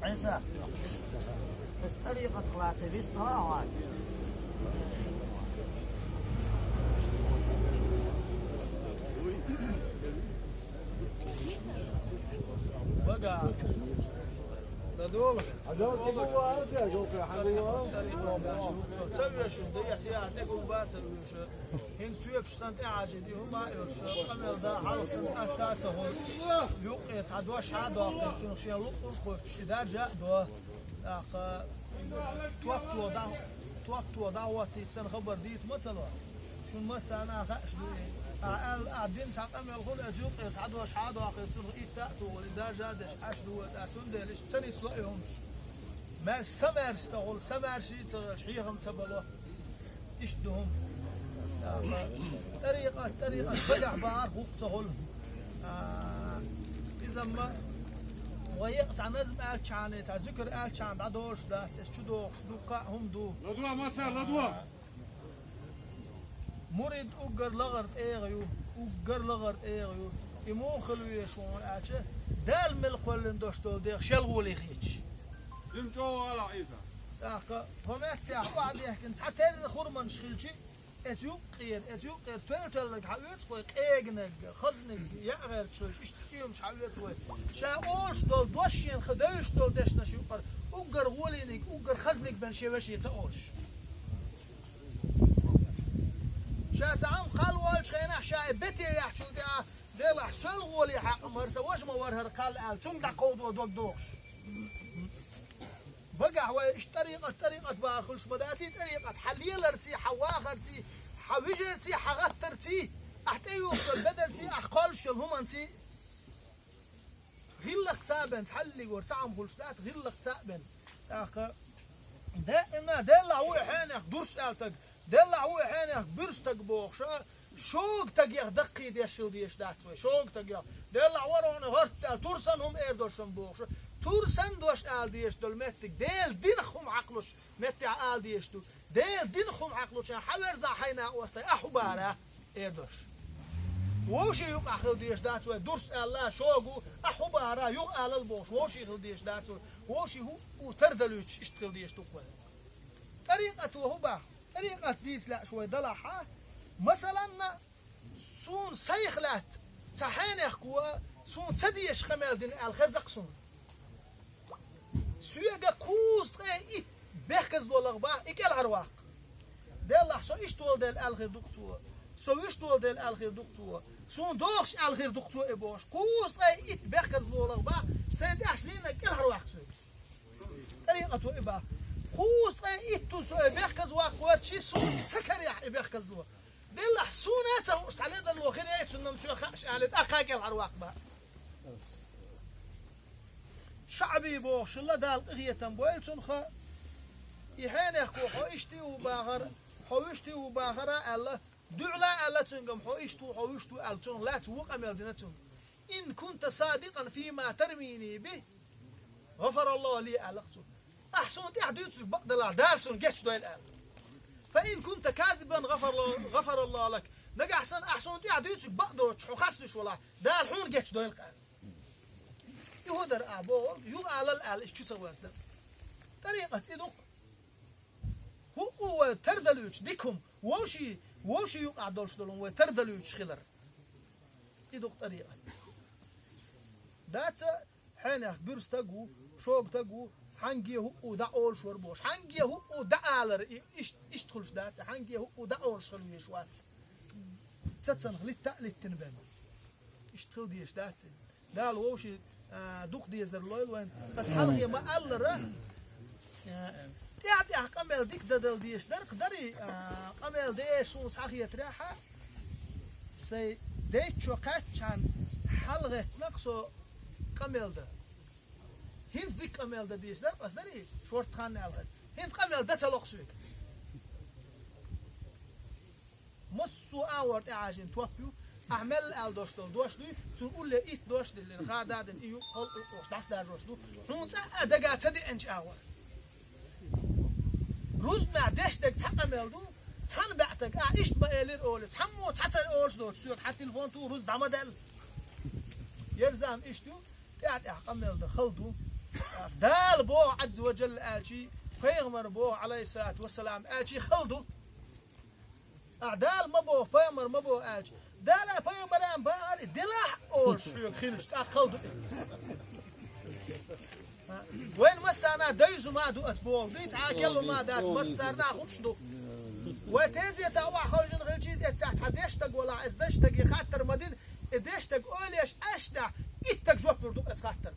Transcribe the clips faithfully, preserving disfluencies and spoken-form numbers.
Ӏийса, ас тӀарикъат хилаца вистхьа а гӀой. Бага. Дадола. Хьажал, хьажал, хьажал. Ца вешун, да, я сия, тӀе гулба ца вешун. ХӀинца тоьпаш санна тӀехьажий ди хӀума а йолуш, къамел дан хьалха санна атта а ца хӀума. Юккъе цхьа дош хьа а доккхий, цунах шен лукъ а кхоччуш, и даржа а до. ТӀаккха топ тоха дӀа-, топ тоха дӀахӀоттийча санна хабар дийца ма ца ло. Шун массарна а хууш ду и. Ахьа аьлла, ахьа дина цхьа къамел хуьлу, аса юккъе цхьа дош хьа а доккхий, цунах итт а тухур, и даржа а деш, Ӏаш ду вай тӀаккха, цундела иштта ца нисло и хӀумаш. Маьрша, са маьрша ца хуьлу, са маьрша а ца хилча, хьехам ца бало. Иштта ду хӀума. ТӀаккха тӀарикъат, тӀарикъат багахь бахарх хӀух ца хуьлу. А, иза ма, вай екъа цхьа назма аьлчахьана, цхьа зуькар аьлчахьана дӀадолуш дац, аса чу дохуш дуккха а хӀума ду. ЛадугӀа, масса, ладугӀа! Мурид уггар лахара тӀегӀа ю, уггар лахара тӀегӀа ю. И муха хила веза хьуна аьлча, Дала мел кхоьллина долуш долу дегӀ шел гӀоле хеташ. Жима чӀогӀа ала, Ӏийса. ТӀаккха хӀо меттехь охьадехкина цхьа терра хурманаш хилчи, эца юккъера, эца юккъера тоьл-тоьлларг хьаоьцу вай, къегинарг, хазниг, яа гӀерташ хилча, иштта тӀемаш хьаоьцу вай. Ша олуш долу дош шена ха девзаш долу дешнаш юккъара уггар гӀолийниг, уггар хазниг бен шен веше ца олуш. Ша цхьа Ӏам кхалла волчу хенахь, ша и бете яьхьчул тӀаьхьа, делахь, сол гӀоле хьакъ мара, сан ваша ма вара хӀара кхалла аьлла, цунга дӀакховдо дог дохуш. Багахь вай иштта тӀарикъат, тӀарикъат бахар хуьлуш ма даций, тӀарикъат хьан леларций, хьан вахарций, хьан вижарций, хьан гӀаттарций, ахь тӀеюхуш йолу бедарций, ахь кхоллуш йолу хӀуманций. ГӀиллакхца а бен, цхьаллиг вара, цхьа Ӏам хуьлуш дац, гӀиллакхца а бен. ТӀаккха даима, деллахь ву и хьенех дурс аьлла стаг, деллахь ву и хьенех буьрса стаг бохуш, а, шога стагех даккхий деш хила дезаш дац вай, шога стагех. Деллахь вара хьуна гӀорта аьлла, тур санна хӀума эр долуш ма бохуш, тур санна дош ала дезаш долу меттиг, Делан динах хӀума хьакхалуш меттехь ала дезаш ду. Делан динах хӀума хьакхалучехь, хьан верзахь хьайна а остий, ахь хӀун бара? Эр долуш. Вовшийн юкъахь хила дезаш дац вай, дурс аьлла, шога ву, ахь хӀун бара, юха алал бохуш, вовшийн хила дезаш дац вай, вовшийн хӀу-, хӀу тардалуьйтуш иштта хила дезаш ду-кх вай. ТӀарикъат ву хӀун баха? ТӀарикъат дийца лаьаш вай далахь, масаланна, суна сайх лаьцна цхьа хьенехко суна ца дезаш къамел дина аьлла хеза-кх суна. Соьга кхузткъе итт бехказло лахбахь, и кӀелхьарваккха. Деллахь, со иштта волу дела аьлла хир ду-кх цо, со вуьшта волу дела аьлла хир ду-кх цо, суна дохуш аьлла хир ду-кх цо и бохуш, кхузткъе итт бехказло лахбахь, сайн тӀехьашка лийнарг кӀелхьарваккха соьга. ТӀарикъато и баха. Кхузткъе итту со и бехказваккха верчий, суна и ца карехь и бехказло. Деллахь, суна а ца хууш, цхьа ледарло хир яй цунна-м, цо хууш аьлла, тӀаккха кӀелхьарваккха баха. ШаӀби бохуш хилла, Дала къинхетам бойла цунах, и хьенехко хьо иштта ву бахара, хьо вуьшта ву бахара аьлла, дуьхьала аьлла цуьнга-м, хьо иштта ву, хьо вуьшта ву аьлла, цунах лаьцна ву къамел дина цуьнга. Ин кунта садикъан фима тармини бихӀ, гӀафараллахӀу ли, аьлла-кх цо. Ахь суна тӀаьхьа дуьйцург бакъ далахь, Дала суна гечдойла аьлла. Фа ин кунта казибан гӀафаралла-, гӀафараллахӀу лак. Нагахь санна ахь суна тӀаьхьа дуьйцург бакъ доцуш, хьо хастуьйтуш валахь, Дала хьуна гечдойла-кх аьлла. И хӀун дара ахь бохург, юха алал аьлла, иштта чу ца гӀоьртина. ТӀарикъат и ду-кх. ХӀуъу вай тардалуьйтуш дика хӀума, вовшийн, вовшийн юкъахь долуш долу хӀума вай тардалуьйтуш хилар. И ду-кх тӀарикъат. Дац а, хьенех буьрса стаг ву, шога стаг ву, хьанге хӀуъу дӀа олуш вара бохуш. Хьанге хӀуъу дӀа алар, и ишт-, иштта хуьлуш дац, хьанге хӀуъу дӀа олуш хила везаш вац. Цацанах литта а литтина бен. Иштта хила дезаш дац и. Дала вовшийн, а, дукха дезар лойла вайн. Ас хьалхе ма-аллара, а, тӀаьхь-тӀаьхьа къамел дика дан дала дезаш дара-кх, дарий, а, къамел деш суна схьахетарехь, сайн дайчо кхаьччхьана хьалагӀеттина-кх со къамел дан. ХӀинца дика къамел дан дезаш дара-кх ас, дарий, шортта хан аьлла. ХӀинца къамел дан ца ло-кх соьга. Массо а агӀор тӀехьажийна топ ю, ахь мел аьлла долуш долу дош дуй, цунна улле итт дош а диллина, хада а дина, и юкъ-кхол а укъош дӀасадаржош ду, хьуна цкъа а дага ца деанчу агӀор. Рузбанехь деш дерг цхьа къамел ду, цхьана баьӀтага ахь иштта ма элира олий, цхьаммо цхьатера олуш доцуш соьга хьан телефон ту, рузба дӀа ма даьлла. Ерзам иштта ю, тӀехь къамел дан хала ду. Дала боху Ӏазза ва Джалла аьлчи, пайхамар боху, Ӏалайхиссалату вассалам, аьлчи хала ду. Ахь Дала ма боху, пайхамар ма боху аьлча, Дала пайхамара бахара делахь олуш хьоьга хилча, тӀаккха хала ду. Вайн массарна дайзу ма ду ас боху, дуй цхьа а келла ма дац, массарна хууш ду. Вай тезета охьахевшина хилчи, эццахь цхьа дешнаг валахь, эс дешнаге хаттар ма дина, и дешнаг ойла еш Ӏаш дахь, иттаг жоп лур ду ас хаттар.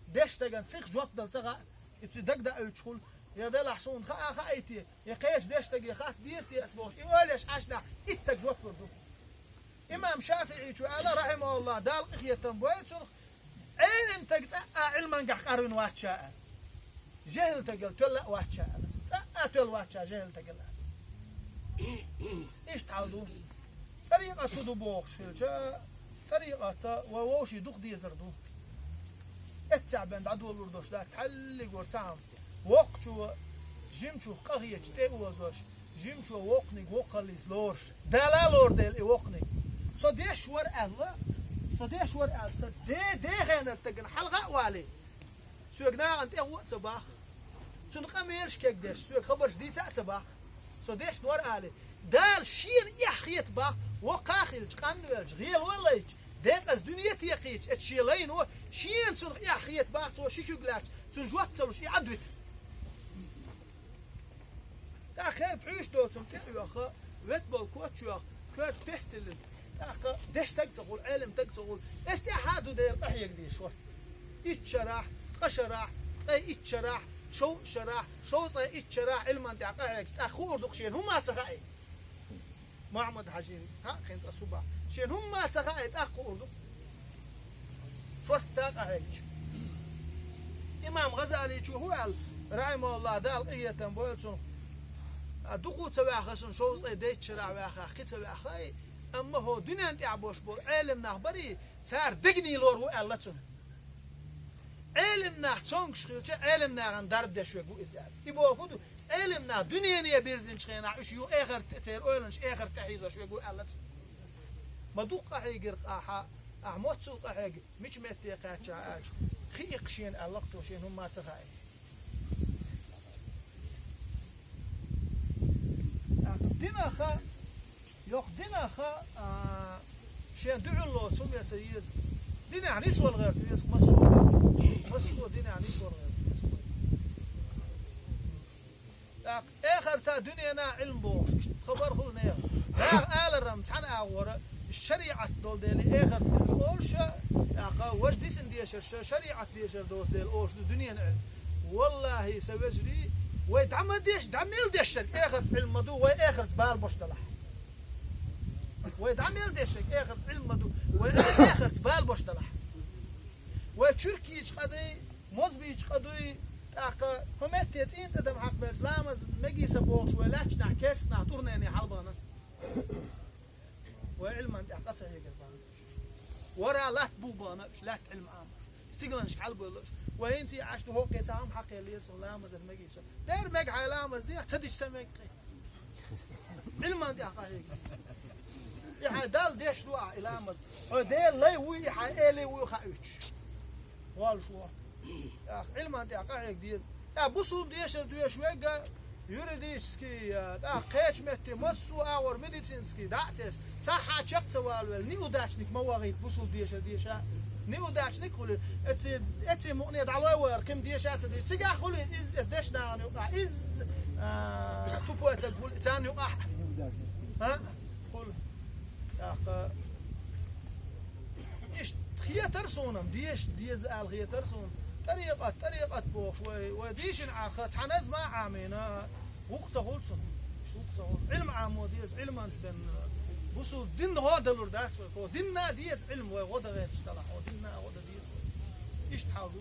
Дешнаган сиха жоп дала ца хаьа, и цуьнан дагадоуьйтуш хуьлу, я делахь суна хаа хаийта, я кхечу дешнаге хатта деза те ас бохуш, и ойла еш Ӏаш дахь, иттаг жоп лур ду. Имам ШафиӀичо аьлла, рахьимахуллахӀ, Дала къинхетам бойла цунах, Ӏелим стаг цӀа а Ӏилманехь къарвина вац ша аьлла. ЖехӀил стагал тоьлла а вац ша аьлла. ЦӀа а тоьлла вац ша жехӀил стагал аьлла. Иштта хьал ду. ТӀарикъат хӀун ду бохуш хилча, тӀарикъат вай вовшийн дукха дезар ду. Эццехь бен дӀадолалур долуш дац, цхьаллиг вара цхьа хӀума. Воккхачо жимачух къахеташ тӀе озош, жимачо воккханиг воккхаллица лоруш, Дала лоруш дела и воккханиг. Со деш вара аьлла, со деш вара аьлла, сан де-, дехенара стагана хьалха а валий. Соьга нахана тӀе гӀо а ца баккха. Цунна къамелаш кегдеш, соьга хабарш дийца а ца баккха. Со дешна вара алий. Дала шена эхь хета баккха, воккха а хилча, къанвелча, гӀело а лайча, декъаза дуьне а текхийча, эцу шен лайно, шена цунах эхь хета баккха, цо ши куьг лаьтташ, цунна жоп ца луш, и Ӏадвита. ТӀаккха хӀара пхьуьйш доцург тӀе а оьху, вет болу коч а йоьху, коьрта пестилина. ТӀаккха дешна стаг ца хуьлу, Ӏелим стаг ца хуьлу. Эс тӀаьхьа а ду дера къахьега дезаш хӀорш. Итт шарахь, ткъа шарахь, ткъе итт шарахь, шовзткъа шарахь, шовзткъе итт шарахь Ӏилман тӀехь къахьегча, тӀаккха хуур ду-кх шена хӀумма а ца хаий. Мухьаммад-Хьаьжин, хьа а хин цкъа су бац. Шена хӀумма а ца хаий, тӀаккха хуур ду. Шортта къахьегча. Имам ГӀазаличо хӀун аьлла, рахьимахуллахӀ, Дала къинхетам бойла цунах: а, дукха ца ваьхна сан шовзткъе дейтта шарахь ваьхна, кхин ца ваьхна, амма хӀокху дуьнен тӀехь болуш болу Ӏелим нах барий, цара дегнийн лор ву аьлла цунна. Ӏелим нах цомгуш хилча, Ӏелим нахана дарба деш верг ву иза аьлла. И бохург хӀун ду? Ӏелим нах дуьнене бирзинчу хенахь, уьш ю эхарт тӀе, церан ойланаш эхарт тӀе хьийзош верг ву аьлла цо. Ма дукха къахьийгира-кх ахьа, ахьа моццул къахьегна, мича метте кхаьчча аьлча, хи иккха шена аьлла-кх цо, шена хӀумма а ца хаий. Динах а, йоккха динах а, а, шен дуьхьал лоцу хӀума ян ца еза. Динехь нисвала гӀерта веза массо а. Массо а динехь нисвала гӀерта веза. ТӀаккха эхарта дуьненна Ӏилма бохуш, иштта хабар хуьлу нехан. Наха аларан цхьана агӀора, шариӀат долу дела, эхарт Ӏилма олуш а, тӀаккха важа дисина дешарш а, шариӀат дешар доцу дела олуш ду дуьненан Ӏилма. ВаллахӀи, сан вежарий, вай дӀа ма деш, дӀа мел дешшарг эхарт Ӏилма ма ду, вай эхартца бала беш далахь. Вай дӀа мел дешшарг эхарт Ӏилма ма ду, вай эхартца бала беш далахь. Вай чуьркийчу къа дай, мозбийчу къа дуй, тӀаккха хӀун метте цӀийнан тӀадам хьакхабелча, ламаз мегий сан бохуш вай лаьтташ нах, кесташ нах тӀурнене хьалабахана. Вай Ӏилман тӀехь къа ца хьегар бахана. Вара латта бух бахана уьш, лаьтта Ӏилма Ӏамош. Стигланашка хьалабевлла уьш. Вай хӀинца а Ӏаш ду, хӀокхе цхьа хӀума хьакхеллера суна, ламазан мегий сан. Дера мега хьайн ламаз дехьа, ца дича сан мега кхин. Ӏилман тӀехь къахьега. И хьайн Далла деш ду ахьа и ламаз. Хьо Делан лай вуй, и хьайн элий вуй хауьйтуш. Волуш ву. ТӀаккха Ӏилман тӀехь къахьега деза. ТӀаккха бусулба дешар доьшуш верг а юридический, а, тӀаккха кхечу метте массо а агӀор медицинский дӀа а тесна, цхьа а чекх ца валавелла, неудачник ма вахийта бусулба дешар деша. Неудачник хуьлу, эци, эци мукъане дӀалой вара, кхин деша а ца деш. Цигахь хуьлу иза, иза дешна нахана юкъахь. Иза, а, тупой стаг хуьлу, царна юкъахь. А? Хуьлу. ТӀаккха иштта хетара суна-м, деша деза аьлла хетара суна. ТӀарикъат, тӀарикъат бохуш, вай, вай дийшина Ӏарха, цхьа назма а Ӏамийна, вукху ца хуьлу цунна. Вукху ца хуьлу. Ӏилма Ӏамо деза, Ӏилманца бен, бусулба дин гӀо далур дац вай. Кхо динна деза Ӏилма вай, гӀо дан гӀерташ далахь, кхо динна гӀо дан деза вай. Иштта хьал ду.